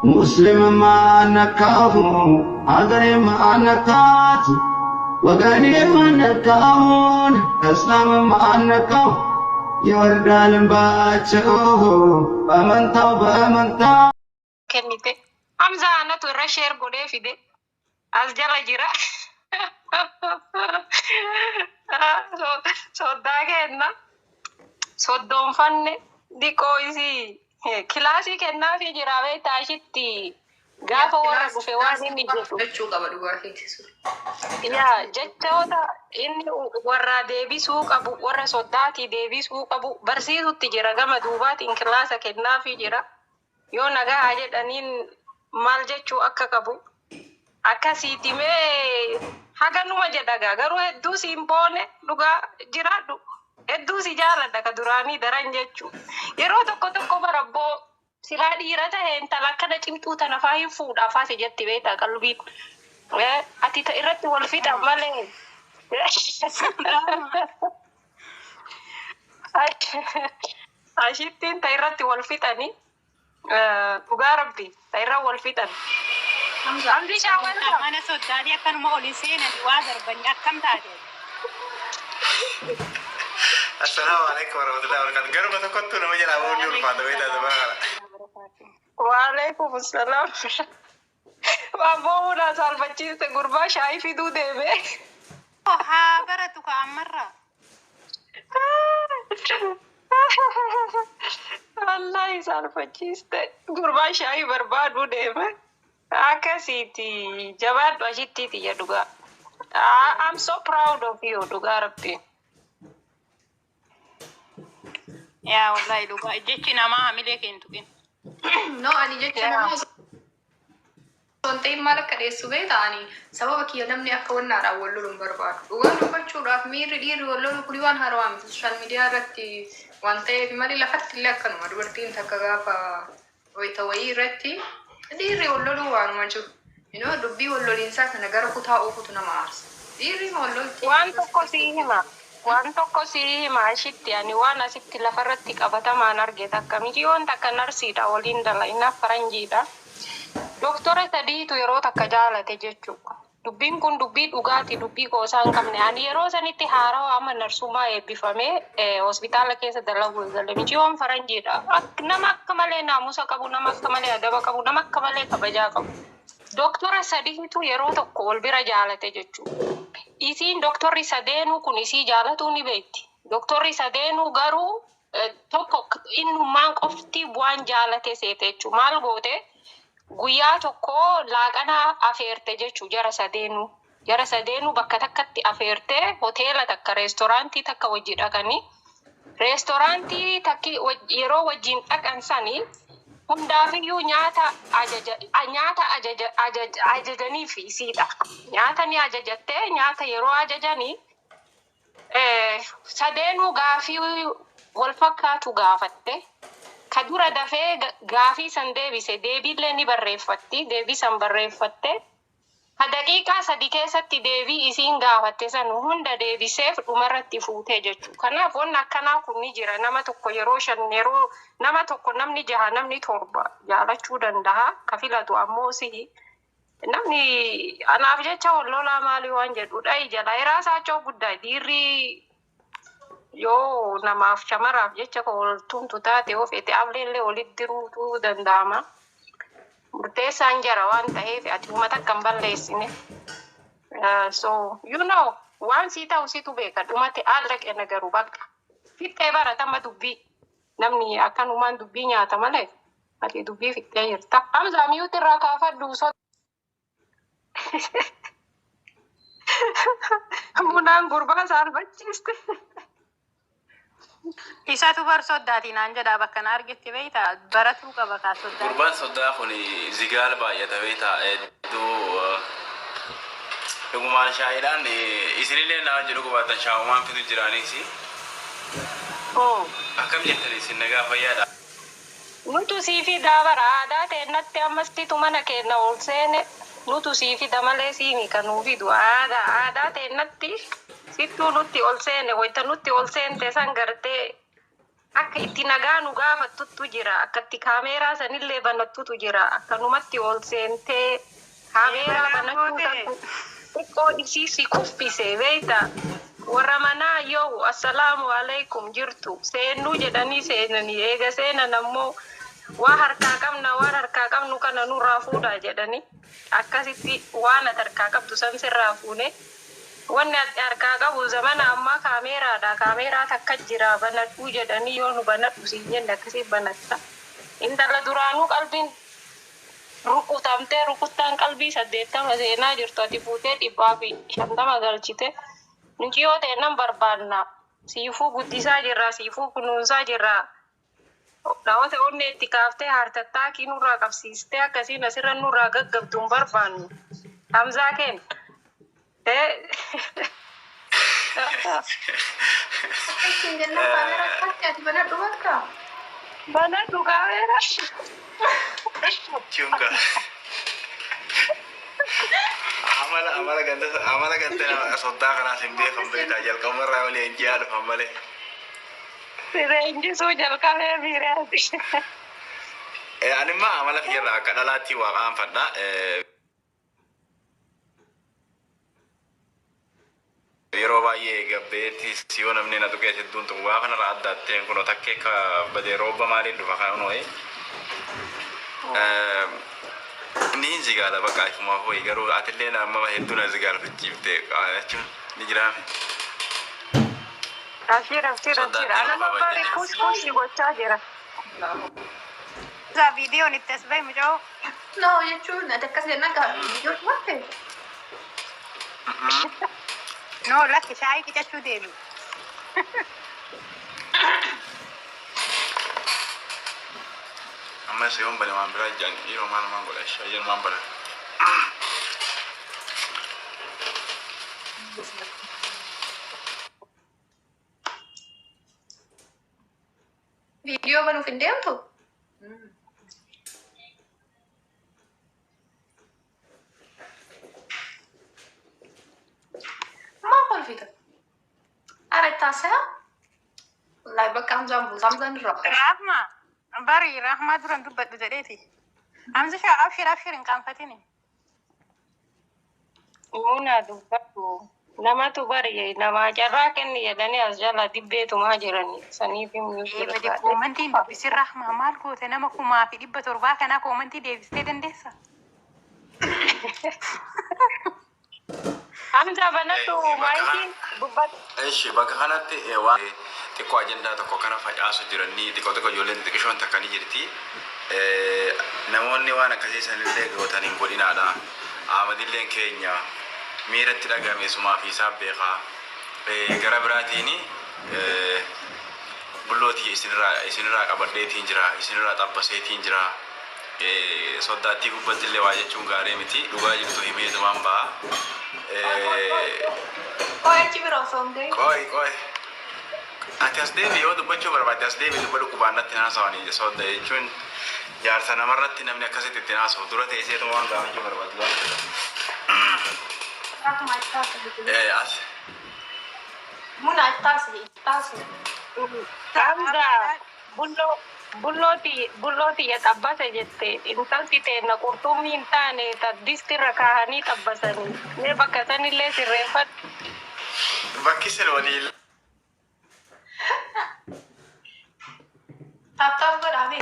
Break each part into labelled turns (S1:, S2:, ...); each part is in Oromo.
S1: ሙስሊምም አልነካሁ፣ ሀገሬም አልነካት፣ ወገኔም አልነካሁን፣ እስላምም አልነካሁ። ይወርዳል እንባቸው በመንታው በመንታው።
S2: Kennite. Hamzaa anatu irra sheer godhee fide. As jala jira. Soddaa kenna. Soddoonfanne diqoo isii kilaasii kennaafii jira beektaa ashitti gaafa warra dhufe waan inni jedhu.
S3: Jechuu qaba dhugaa keeti sun.
S2: Yaa jechoota inni warra deebisuu qabu, warra soddaatii deebisuu qabu barsiisutti jira, gama duubaatiin kilaasa kennaafii jira. Yoo nagaa jedhaniin maal jechuu akka qabu akkasiiti mee haganuma jedha gaa. Garuu hedduu siin boone, dhugaa jiraadhu, hedduu si jaaladha ka duraanii daran jechuu. Yeroo tokko tokko barabboo silaa dhiira ta'e intala akkana cimtuu tana faa hin fuudhaa faasi jetti beektaa qalbiin. Ati ta irratti wal fixa malee. Ashittiin ta irratti wal fixanii, dhugaa rabbi ta irra wal fixan.
S4: Hamza,
S2: Hamzi shaawwan
S4: mana soddaatii akkanuma olii seenanii waa darbanii akkam taate?
S5: Assalaamu alaikum warahmatullahi wabarakatuh. Garuma tokkottu nama jalaa ba'uun ni ulfaata beektaa zamana kana.
S2: Waalaikum salaam. Abboo bunaa saalfachiiste, gurbaa shaayii fiduu deeme.
S4: Haa baratu ka ammarraa.
S2: Wallaahi saalfachiiste, gurbaa shaayii barbaaduu deeme. Akkasiiti, jabaadhu ashittiiti ya dhugaa. I'm so proud of you, dhugaa rabbi.
S4: Yaa wallaahi dhugaa jechi namaa hamilee kee hin tuqin.
S3: No, ani jecha namaa osoo hin ta'in maal akka dhiyeessu beektaa? Ani sababa kiyya namni akka wannaadhaan wal lolu hin barbaadu. Dhugaa dubbachuudhaaf miirri dhiirri wal lolu kuni waan haarawaa miti. Social media irratti waan ta'eef malee lafatti illee akkanuma dubartiin takka gaafa wayita wayii irratti dhiirri wal loluu waanuma jiru. Dubbii wal loliinsaa kana gara kutaa oofutu nama aarsa. Dhiirri wal lolti.
S2: Waan tokko sii hima. Waan tokko sii hima ashitti, ani waan asitti lafarratti qabatamaan arge takka miti, yoon takka narsiidha waliin dalaginaa faranjiidha. Doktora sadiitu yeroo takka jaalate jechuudha. Dubbiin kun dubbii dhugaati, dubbii qoosaa hin qabne. Ani yeroo sanitti haarawaa amma narsummaa eebbifamee hospitaala keessa dalaguu eegale. Miciyoon faranjiidha. Nama akka malee naamusa qabu, nama akka malee adaba qabu, nama akka malee kabajaa qabu. Doktora sadiitu yeroo tokko wal bira jaalate jechuudha. Isiin doktorri sadeenuu kun isii jaalatuu ni beekti. Doktorri sadeenuu garuu tokko innummaan qofti waan jaalate seete jechuudha. Maal goote? Guyyaa tokko laaqana afeerte jechuudha jara sadeenuu. Jara sadeenuu bakka takkatti afeerte, hoteela takka, reestooraantii takka wajji dhaqanii. Reestooraantii takki yeroo wajjin dhaqan sanii hundaafiyyuu nyaata ajaja, nyaata ajaja ajajaniif isiidha. Nyaata ni ajajattee, nyaata yeroo ajajanii sadeenuu gaafii wal fakkaatu gaafatte. Ka dura dafee gaafii san deebise, deebiillee ni barreeffatti, deebii san barreeffatte. Ka daqiiqaa 3 keessatti deebii isiin gaafatte san hunda deebiseef dhumarratti fuutee jechuudha. Kanaaf wanni akkanaa kun ni jira. Nama tokko yeroo 5, yeroo nama tokko namni jaha, namni torba jaalachuu danda'a. Ka filatu ammoo sihi. Namni anaaf jecha wal lolaa maalii waan jedhudha jala. Iraasaachoo guddaa dhiirri yoo namaaf shamaraaf jecha wal tumtu taate yoo feete ableellee walitti diruutu danda'ama. Murteessaan jara waan ta'eef ati uummata akka hin balleessine. So waan sii ta'u situ beeka, dhumate allaqe nagaru bakka. Fixxee baratama dubbii. Namni akkanumaan dubbii nyaata malee ati dubbii fixxee jirta. Hamzaa, mute irraa kaafadhu. Munaan gurbaa saalfachiiste.
S4: Isatu bar soddaatii naan jedhaa bakka na argetti beektaa, baratuu qaba kaa soddaatii.
S5: Gurbaan soddaa kun zigaal baay'ata beektaa, hedduu dhugumaan shaayiidhaan isinillee naa jedhu qabaatan shaa'umaan fidu jiraanis. Akkam jirtan isin, nagaa fayyaadha?
S2: Nutu sii fidaa bara aadaa teennatti, ammas situ mana keenya ol seene, nutu sii fida malee siimi kan nuu fidu. Aadaa teennatti sittuu nutti ol seene, wayita nutti ol seente san gartee. Akka itti nagaa nu gaafattuttu jira. Akka itti kaameeraa sanillee banattutu jira. Akkanumatti ol seentee kaameeraa banachuu takku xiqqoo isii si kuffise beekta. Warra manaa yoo assalaamu alaikum jirtu seennuu jedhanii seenanii eega seenan ammoo waa harkaa qabna, waan harkaa qabnu kana nurraa fuudhaa jedhanii akkasitti waan ati harkaa qabdu san sirraa fuune. Wanni ati harkaa qabu zamana ammaa kaameeraadha. Kaameeraa takka jira, banadhuu jedhanii yoo nu banadhu siin jenne akkasii banatta. Intala duraanuu qalbiin rukutamtee rukuttaan qalbii 80 seenaa jirtu ati fuutee 150 galchite. Nuti yoo ta'e nan barbaanna. Siifuu guddisaa jirra, siifuu kunuunsaa jirra. Dhaawata onnee itti kaaftee haartattaakii nurraa qabsiistee akkasiin asirra nurraa gaggabdu hin barbaannu. Hamzaa kenna.
S3: Akkasiin jennaan kaameeraa akkatti ati banadhu bakka.
S2: Banadhu kaameeraa.
S5: Chunga. Amala amala ganda amala ganda nama soddaa kanaas hin beekan beektaa jalqabumarraa malee hin ji'a dhufan malee.
S2: Leenjisuu jalqabee miiraati.
S5: Ani immoo amala kiyyarraa akka dhalaatti waa qaanfadha. Yeroo baay'ee gabbeettis yoo namni na tuqees hedduun tuqu gaafa narraa addaatteen kunoo takkee akka badee rooba maaliin dhufa kanoo ni hin zigaala bakka ifumaa hooyi garuu atillee amma hedduu na zigaalfachiifte jechuun ni jiraame.
S2: Abshir, abshir, abshir.
S5: Soddaattiin
S2: Ana
S5: of
S2: bari
S5: kabajanii.
S2: kus kus gochaa jira.
S4: Isaa viidiyoon itti as bahe mucoo.
S3: No jechuun ati akkas jennaan kaa viidiyoo dhumatte.
S4: No, lakki shaayii qicachuu deemi.
S5: Amma isa yoon bane waan biraa jaan yeroo maal maan godha shaayii maan bana.
S3: Viidiyoo banuuf hin deemtu? Maa kolfita? Ara itti haasa'aa? Wallaahi bakka Hamzaan buusa. Hamzaan irraa fudhata.
S4: Rahma bari Rahmaa duran dubbadhu jedheeti. Hamzi shaa abshir abshir hin qaanfatini.
S2: Muunaa dubbadhu. Namatu bari namaa carraa kenni jedhanii as jala dibbeetumaa jirani. Saniif himuu
S4: Ee bade
S2: barbaade.
S4: koomantiin dubbisin Rahmaa maal goote nama 1700 kanaa koomantii deebistee dandeessa?
S2: Hamza banadhu
S5: Bakka
S2: maayikiin dubbadhu.
S5: Eshi bakka kanatti waan xiqqoo ajandaa tokko kana facaasu jiranii xiqqoo xiqqoo ijoolleen xixiqqishoon takka ni jirti. Namoonni waan akkasii sanillee gootan hin godhinaadha. Ahmadilleen keenya miira itti dhagahame sumaa fi isaa beekaa. Gara biraatiin bulloo tiyya isinirraa isinirraa qabadheetiin jira isinirraa xabbaseetiin jira. Soddaattii gubbatti illee waa jechuun gaarii miti dhugaa jirtu himeetumaan ba'a.
S3: Qoy qoy qoy. Qoy achi bira osoo hin gahin.
S5: Qoy qoy. Ati as deebi yoo dubbachuu barbaadde as deebi dubbadhu qubaan natti hin haasawanii sodda jechuun jaarsa namarratti namni akkasitti ittiin haasawu dura teesseetuma waan gaafachuu barbaaddu gaafadhu.
S3: Rahma itti haasa'e.
S5: As
S3: Muna itti haasa'e itti haasa'e.
S2: Hamza bulloo bullooti bulloo tiyya xabbase jette intalti teenna qurxummii hin taane ta distirra kaahanii xabbasanii mee bakka sanillee sirreeffadhu.
S5: Bakki sin walii
S3: Tap tap godhaa mee.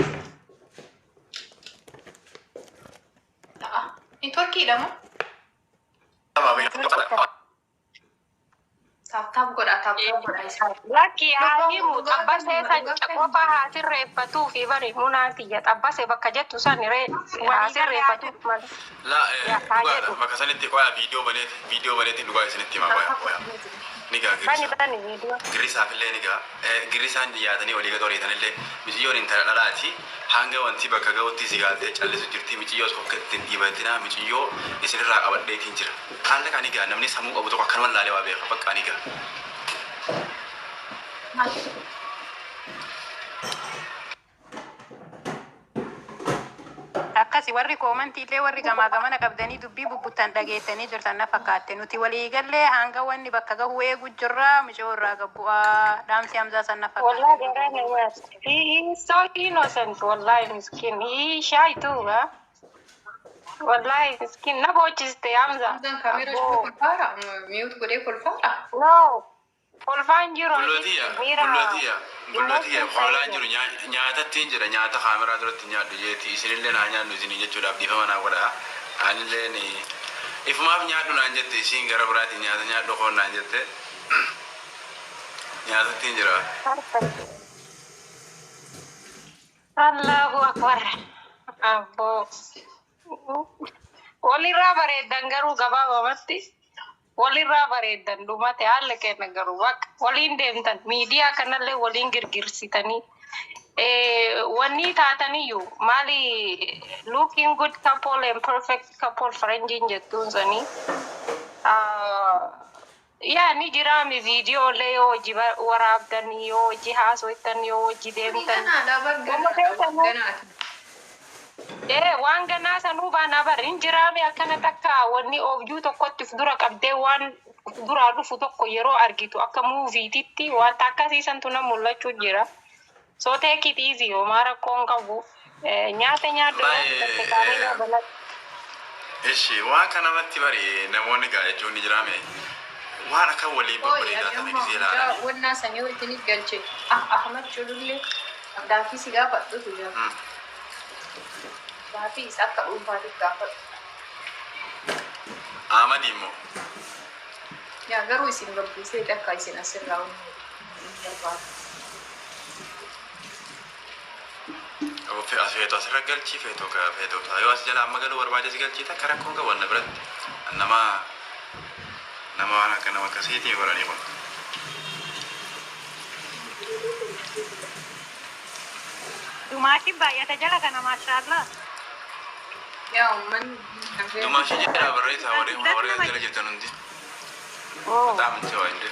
S3: Ta'a. Networkiidha moo? Tap tap godhaa tap tap godhaa isin.
S2: Lakki haa
S3: Dhugaa
S2: himu
S3: dhugaa
S2: xabbasee
S3: kennu
S2: san
S3: dhugaa kennu.
S2: qofa haa sirreeffatuu fi bari munaa tiyya xabbase bakka jettu san ree haa
S4: Walii galee haa
S2: sirreeffatuuf
S4: jedhu.
S2: malee.
S5: La
S2: Yaa haa
S5: dhugaadha
S2: jedhu.
S5: bakka sanitti qoya viidiyoo baneeti viidiyoo baneetiin dhugaa isinitti hima
S3: Tap
S5: qoya
S3: tap
S5: qoya
S3: godhaa.
S5: ni gaa
S2: Bani
S5: girisa
S2: bani viidiyoo.
S5: girrisaaf illee ni gaa girrisaan yaadanii walii gad horiitan illee miciyyoon intala dhalaati hanga wanti bakka ga'utti si gaaltee callisu jirti miciyyoos kokketti hin dhiibatinaa miciyyoo isinirraa qabadheetiin jira haallaqa ni gaa namni sammuu qabu tokko akkanuma laalee waa beeka bakka ni gaa.
S4: Akkasi. Warri koomantii illee warri gamaa gamana qabdanii dubbii bubbuttan dhageettanii jirtan na fakkaatte. Nuti waliigallee hanga wanni bakka gahu eegu jirra. Micoo irraa gabbu'aa dhaamsi Hamzaa san na
S2: Wallahi
S4: fakkaate.
S2: garaa na nyaata. He is so innocent, wallahi miskin. He is shy too, huh? Wallahi miskin. Na boochiste Hamza.
S3: Hamzaan kaameeraa
S2: Abboo.
S3: cufa kolfaara? Mute godhee kolfaara?
S2: No. Kolfaan jiru
S5: Bullootiya,
S2: asitti miira
S5: bullootiya, bullootiya.
S2: emotion
S5: Hoolaan
S2: ta'ee
S5: jiru nyaatattiin jira, nyaata kaameraa duratti nyaadhu jeeti. Isinillee naa nyaannu isinii jechuudhaaf dhiifama naa godha. Anillee ni ifumaaf nyaadhu naan jette, isiin gara biraatiin nyaata nyaadhu koon naan jette. Nyaatattiin jira.
S2: Perfect. Allahu akbar. Abboo. Walirraa bareeddan garuu gabaabamatti. Walirraa bareeddan dhumate haala kenna garuu bakka waliin deemtan miidiyaa kanallee waliin girgirsitanii. Wanni taataniyyuu maali, looking good couple and perfect couple faranjiin jettuun sanii. Yaa ni jiraami, viidiyoolee yoo hojii waraabdan, yoo hojii haasoftan, yoo hojii
S3: Kuni
S2: deemtan.
S3: ganaadha bar,
S2: Wama
S3: ganaadha bar,
S2: feetanuu.
S3: ganaati.
S2: Waan ganaa sanuu baanaa bar hin jiraame, akkana takka wanni oobjuu tokkotti uf dura qabdee waan uf duraa dhufu tokko yeroo argitu akka muuviititti wanta akkasiisantu na mul'achuu jira. So take it easy, homaa rakkoon qabu. Nyaata nyaadhu, yoo fudhatte kaameeraa
S5: Baay'ee
S2: banadhu.
S5: Ishi waan kanarratti bari namoonni gaa jechuun ni jiraame waan akka walii
S3: Oi,
S5: babbareedaa
S3: ani
S5: tana
S3: amma
S5: gisee
S3: mucaa
S5: ilaalanii.
S3: wannaa sanii wajjin galche. Ahmad Culullee gaafii si gaafadhutu jira. Gaafii isa akka dhuunfaatiif gaafadhu.
S5: Ahmad immoo.
S3: Yaa garuu isin gabbuusee akka isin asirraa hin barbaadu.
S5: As feetoo asirra galchii, feetoo ka feetoo yoo as jala amma galuu barbaade si galchii, takka rakkoon qabu anna biratti. Nama nama waan akka nama akkasiitiin godhanii kun.
S4: Dumaashin baay'ata jala kana, maashaallah.
S3: Yaa uummanni
S5: Dumaashii jedhaa barreessaa, warri warri as jala jirtan hundi.
S2: Oh.
S5: በጣም እንቸዋ እንዴ።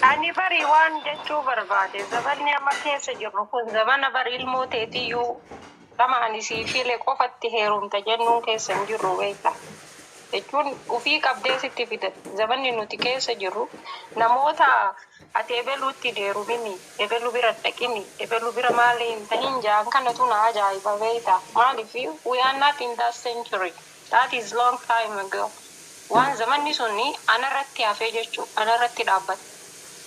S2: Ani bari waan jechuu barbaade, zabanni amma keessa jirru kun zabana bari ilmoo teetiyyuu lama ani sii file qofatti heerumta jennuun keessa hin jirru, beekta. Jechuun ufii qabdee sitti fidan. Zabanni nuti keessa jirru namoota ati ebeluutti deerumini, ebelu bira dhaqini, ebelu bira maali hin ta'in jaan kanatu na ajaa'iba, beekta. Maaliif, we are not in that century. That is long time ago. Waan zamanni suni anarratti hafee jechuu anarratti dhaabbate.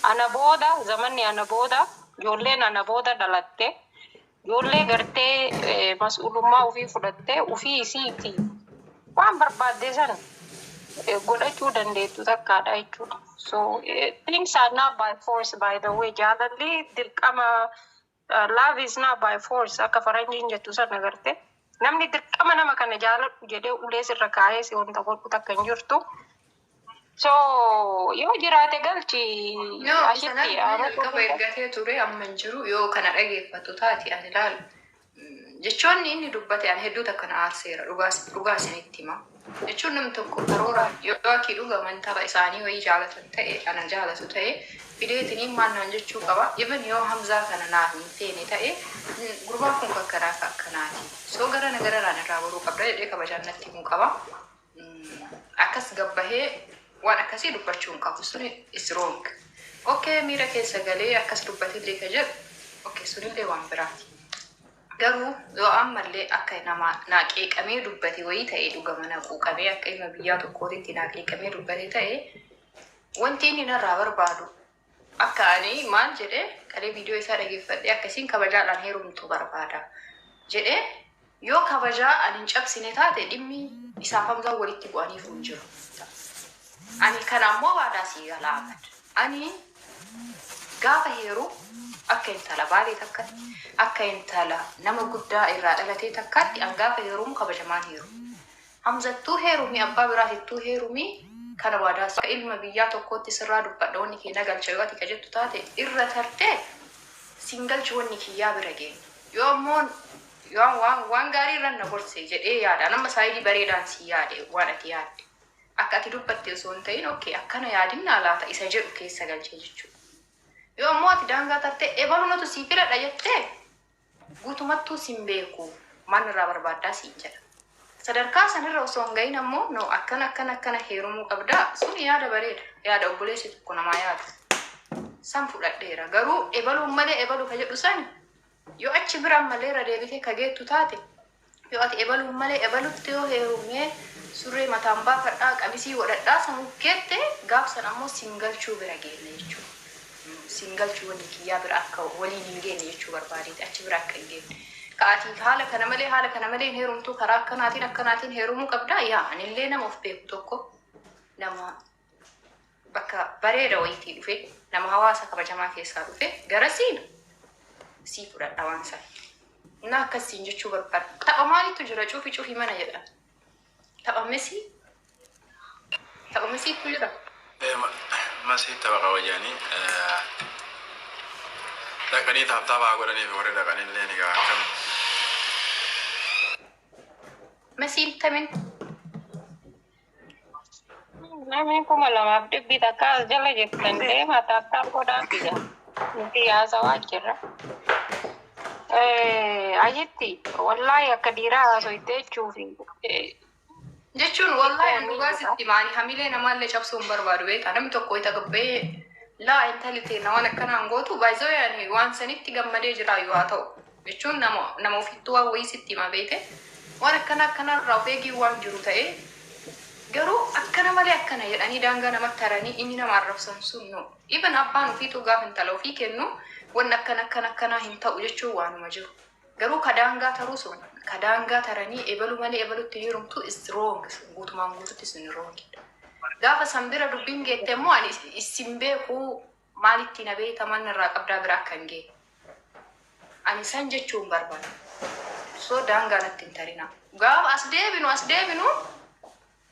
S2: Ana booda zamanni, ana booda ijoolleen ana booda dhalatte ijoollee gartee mas'uulummaa ofii fudhattee ofii isiiti waan barbaadde san godhachuu dandeettu takkaadha jechuudha. So things are not by force, by the way. Jaalalli dirqama, love is not by force akka faranjiin jettu sana garte. Namni dirqama nama kana jaaladhu jedhee ulee sirra kaa'ee si wanta godhu takka hin jirtu. So yoo jiraate galchi
S3: No, isa
S2: ashitti.
S3: namni jalqaba ergatee ture amma hin jiru, yoo kana dhageeffatu taate ani ilaalu. Jechoonni inni dubbate ani hedduu takka na aarseera, dhugaa isinitti hima. Jechuun namni tokko karoora yoo akii dhugaman tapha isaanii wayii jaalatan ta'e, ana jaalatu ta'e, fideetiniin maal naan jechuu qaba. Even yoo Hamzaa kana naaf hin feene ta'e, gurbaan kun akkanaa fi akkanaati. So gara na gararaan irraa baruu qabda jedhee kabajaan natti himuu qaba. Akkas gabbahee waan akkasii dubbachuu hin qabu, suni is wrong. Okay, miira keessa galee akkas dubbatillee ka jedhu, okay, sunillee waan biraati. Garuu yoo ammallee akka nama naa qeeqamee dubbate wayii ta'e, dhugama na quuqamee akka ilma biyyaa tokkootitti naa qeeqamee dubbate ta'e, wanti inni narraa barbaadu akka ani maal jedhee kalee viidiyoo isaa dhageeffadhee akkasiin kabajaadhaan heerumtu barbaada jedhee, yoo kabajaa ani hin cabsine taate dhimmi isaaf Hamzaan walitti bu'aniif hin jiru. Ani kana ammoo waadaa sii galaa Ahmad. Ani gaafa heeru akka intala baalee takkatti, akka intala nama guddaa irraa dhalatee takkaatti an gaafa heerumu kabajamaan heeru. Hamzattuu heerumii, abbaa biraatittuu heerumii, kana waadaa akka ilma biyyaa tokkootti sirraa dubbadha. Wanni kee na galcha yoo ati ka jettu taate, irra tartee siin galchu wanni kiyyaa bira geenya. Yoo ammoo yoo waan gaarii irra na gorse jedhee yaada. Nama saayidii bareedaan si yaade, waan ati yaadde. Akka ati dubbatte osoo hin ta'in, okay, akkana yaadinnaa laata isa jedhu keessa galchee jechuudha. Daangaa tartee ebalunatu sii filadha jettee guutumattuu sin beeku maal irraa barbaaddaa siin jedha. Sadarkaa sanirra osoo hin gahin ammoo no akkana akkana akkana heerumuu qabdaa sun yaada bareeda yaada obboleessi tokko namaa yaadu. San fudhadheera garuu ebaluun malee ebaluu ka jedhu sani yoo achi biraan malee irra deebitee ka geettu taate yoo ati ebaluun malee ebalutti yoo heerumee surree mataan baafadhaa qamisii godhadhaa san geette gaaf san ammoo singalchuu bira geenne jechuudha. Singalchuu wanni kiyyaa bira akka waliin hin geenye jechuu barbaadeeti achi bira akka hin geenye. Ka ati haala kana malee haala kana malee hin heerumtu karaa akkanaatiin akkanaatiin heerumuu qabdaa yaa anillee nama of beeku tokko nama bakka bareeda wayiitii dhufe nama hawaasa kabajamaa keessaa dhufe garasiin sii fudhadha waan sana. Na akkasiin jechuu barbaada. Tapha maalitu jira cufi cufi mana jedha. Tapha mesii tapha mesiitu jira.
S5: Masii tapha qaba jedhanii dhaqanii taaptaaphaa godhanii fi warri dhaqanii illee ni gaa akkam.
S3: Mesiin tamin
S2: Namni 2100 as jala jirtan deema taaptaap godhaa fida. Nuti haasawaa jirra. Ajitti wallaahi akka dhiiraa haasoyte jechuufi
S3: jechuun wallahi an dhugaa sitti maani hamilee namaallee cabsuu hin barbaadu beektaa namni tokko itti gabbee laa intalli teenya waan akkanaan gootu baay'isoo yaani waan sanitti gammadee jira yoo haa ta'u jechuun nama nama ofittuu waan wayii sitti hima beekte waan akkana akkanarraa of eegii waan jiru ta'ee garuu akkana malee akkana jedhanii daangaa namatti haranii inni nama arrabsan sun no even abbaan ofiitu gaafa intala ofii kennu wanni akkana akkana akkanaa hin ta'u jechuun waanuma jiru. Garuu ka daangaa taruu sun ka daangaa taranii ebalu malee ebalutti heerumtu is wrong guutumaan guututti sun wrong. Gaafa san bira dubbiin geette immoo ani isin beeku maalitti na beeka manni irraa qabdaa bira akka hin geenye. Ani san jechuun barbaada. So daangaa natti hin tarina. Gaafa as deebinu as deebinu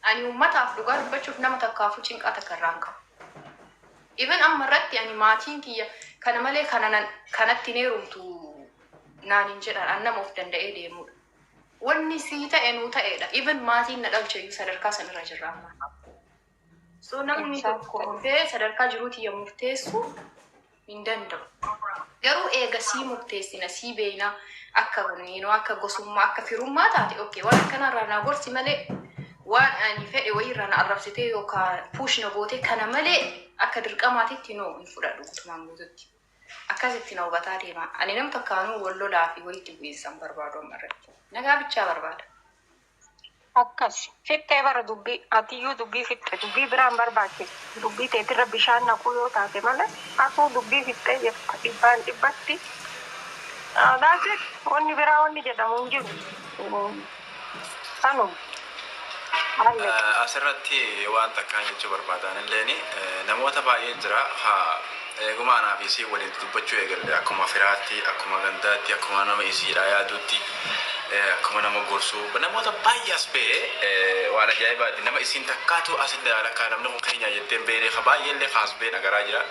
S3: ani uummataaf dhugaa dubbachuuf nama takkaafuu cinqaa takka irraa hin qabu. Even amma irratti ani maatiin kiyya kana malee kana kanatti hin heerumtu naan hin jedhan an nama of danda'ee deemudha. Wanni sii ta'e nuu ta'edha. Even maatiin na dhalche iyyuu sadarkaa sanirra jirra amma. So namni tokko dhufee sadarkaa jiruuti yommuu murteessu hin danda'u. Garuu eega sii murteessina sii beeyna akka you akka gosummaa akka firummaa taate okay waan akkanarraa naa gorsi malee waan ani fedhe wayiirraa na arrabsitee yookaan push na gootee kana malee akka dirqamaatitti no hin fudhadhu guutumaan guututti. Akkasitti na hubataa deema. Ani nam takkaanuu wal lolaa fi walitti bu'iinsa hin barbaadu amma irratti. Nagaa bichaa barbaada.
S2: Akkas fixxee bara dubbii atiyyuu dubbii fixxe dubbii biraan barbaachisu dubbii teetirra bishaan naquu yoo taate malee atuu dubbii fixxee jirta dhibbaan dhibbatti. That's it. Wanni biraa wanni jedhamu hin jiru. Sanuma. Haalli.
S5: Asirratti waan takkaan jechuu barbaadan illeen namoota baay'ee jira haa eeguma anaa fi isii waliin dubbachuu eegalle akkuma firaatti akkuma gandaatti akkuma nama isiidha yaadutti akkuma nama gorsuu namoota baay'ee as ba'ee waan ajaa'ibaati nama isiin takkaatu asin lakkaa namni kun keenya jetteen beekne ka baay'ee illee kaas ba'ee nagaraa jira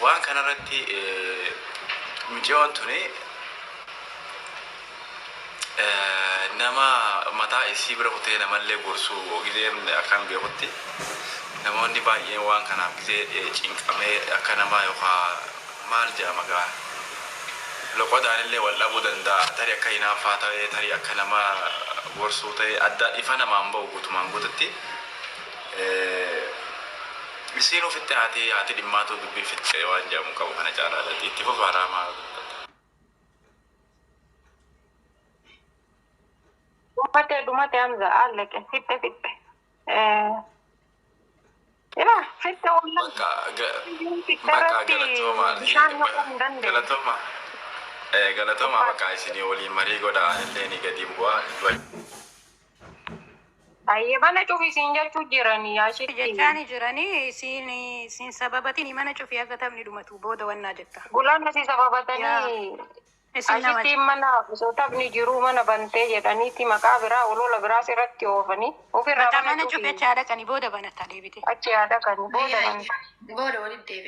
S5: waan kanarratti mucayyoon tuni nama mataa isii bira kutee namallee gorsuu gizeen akkaan beekutti namoonni baay'een waan kanaaf gizee cinqamee akka namaa yookaan maal jedhama gaa loqodaan illee wal dhabuu danda'a tarii akka hinaaffaa ta'ee tarii akka nama gorsuu ta'ee adda ifa namaan ba'u guutumaan guututti isiin ofitti haati haati dhimmaatu dubbii fixxee waan jedhamu qabu kana caalaa itti fufaaraa maal.
S2: Dhumate dhumate Hamza alleqe fixxe fixxe. Ila fixxe wallan
S5: Bakka
S2: fixxe
S5: bakka
S2: irratti
S5: galatooma
S2: bishaan naquu hin dandeenye.
S5: galatooma galatooma bakka isinii waliin marii godha illee ni gadi bu'aa.
S2: Ayyee mana cufisiin jechuu jiranii ashitti.
S4: Jechaani jiranii isiin isiin sababatiin mana cufii akka taphni dhumatu booda wannaa jetta.
S2: Gulaan asii sababatanii
S4: Isin nama
S2: ashitti mana osoo taphni jiruu mana bantee jedhaniiti maqaa biraa olola biraas irratti oofanii ofirraa
S4: bakka
S2: mana
S4: mana cufee
S2: cufii
S4: achi haadha qanii booda banatta deebite.
S2: achi haadha kan booda bante.
S3: Booda walitti deebi'a.